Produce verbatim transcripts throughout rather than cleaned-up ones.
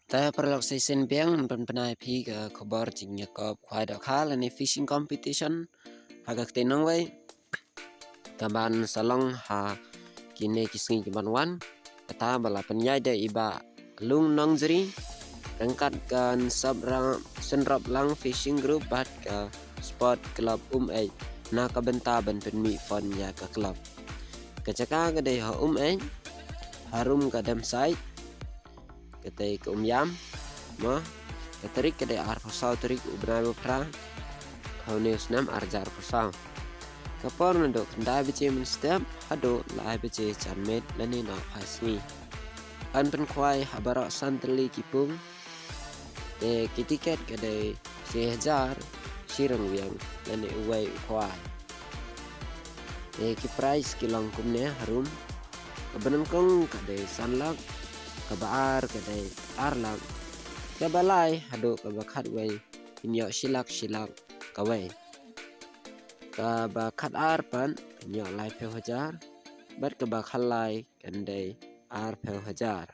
Te paralok, shisien biang ngan pynbna ïa phi ka khubor jingïakop khwai dohkha lane fishing competition ha ka ktien nongwei, kaban sa long ha kine ki sngi kiban wan. Kata ba la pynïaid da i Bah Lung Nongjri ryngkat ka Synrop Lang Fishing Group bad ka Sport Club Umeit na ka bynta ban pynmih fund ïa ka club. Ka jaka ka dei ha Umeit, harum ka dam site, ka dei ka Umiam, mo. Ka tarik ka dei arphew saw tarik u bnai ba phra, ha une u snem ar hajar arphew saw. Ka por naduh khyndai baje mynstep haduh lai baje janmiet lane nohphai sngi. Yn pynkhwai ha baroh san tylli ki pung. Te ki tiket ka dei shi hajar shi ryngwiang lane uwei u khwai. Te ki prize ki long kumne harum. Kaba nyngkong ka dei san lak, kaba ar ka dei ar lak, kaba lai haduh kaba khatwei kin ïoh shi lak shi lak kawei. Kaba khatar pat kin ïoh laiphew hajar, bad kaba khatlai kan dei arphew hajar.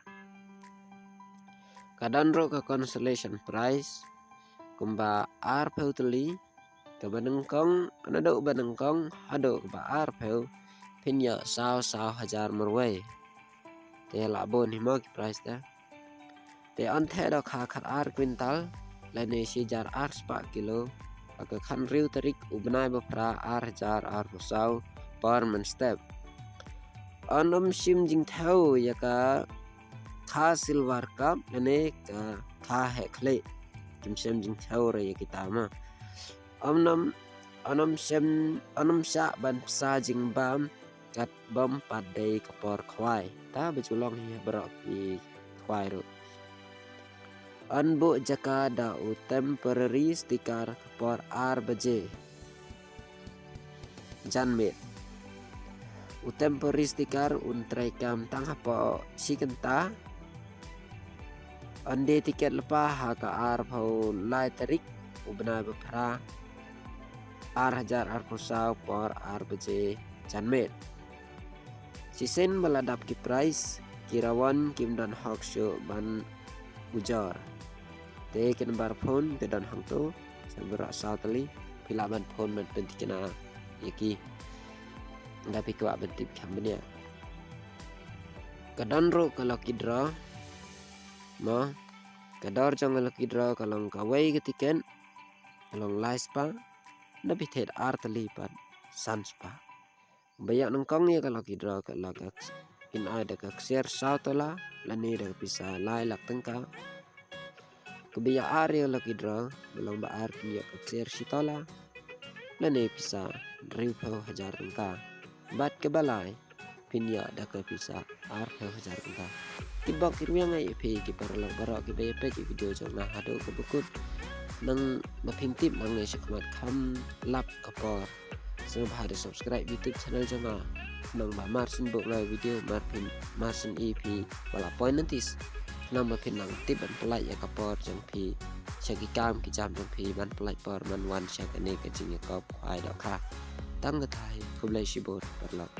Ka don ruh ka consolation prize kumba arphew tylli, kaba nyngkong, naduh ba nyngkong haduh kaba arphew phin ïoh saw saw hajar marwei. Te la bun hi mo ki prize te. Te yn theh dohkha khatar kwintal lane shi hajar ar spah kilo ha ka khathynriew tarik u bnai ba phra ar hajar arphew saw por mynstep. Yn ym shim jingthew ïa ka kha silver carp lane ka kha heh khlieh. Kim shim jingthew re ïa kita mo. Yn ym, yn ym shim, yn ym shah ban pynsa jingbam kat bym pat dei ka por khwai. Ta ba ju long hi ha baroh ki khwai ruh. Yn buh jaka da u temporary sticker ka por ar baje janmiet. U temporary sticker un treikam tang hapoh shi kynta. Yn die tiket lypa ha ka arphew lai tarik u bnai ba phra ar hajar arphew saw por ar baje janmiet. Shisien ba la dap ki prize, ki rawon kim don hok shuh ban ujor. Te ki nambar phone ki don hangto, sa baroh saw tylli, phi lah ban phone ban pynthikna ïa ki. Lada phi kwah ban tip kham bniah. Ka don ruh ka lucky draw. Mo, ka dor jong ka lucky draw ka long kawei ka tiket ka long lai spah, lada phi thied ar tylli pat san spah. Ba ïoh nyngkong ïa ka lucky draw ka la ka, kin ai da ka ksiar saw tola lane da ka pisa lai lak tyngka. Kaba ïoh ar ïa ka lucky draw ba long ba ar kin ïoh ka ksiar shi tola lane pisa hynriewphew hajar tyngka. Bad kaba lai phin ïoh da ka pisa arphew hajar tyngka. Ki bok ki rwiang ïa phi ki paralok baroh kiba ïa peit ïa video jong nga haduh kaba kut. Nang ba phin tip nangne shakhmat kham lap ka por, sngewbha da subscribe YouTube channel jong nga. Nang ba mar syn buh nga video mar phin, mar syn i phi ba la poi notice. Nang ba phin nang tip ban pynlait ïa ka por jong phi sha ki kam ki jam jong phi ban pynlait por ban wan sha kane ka jingïakop khwai dohkha. Tang katei, khublei shibun paralok.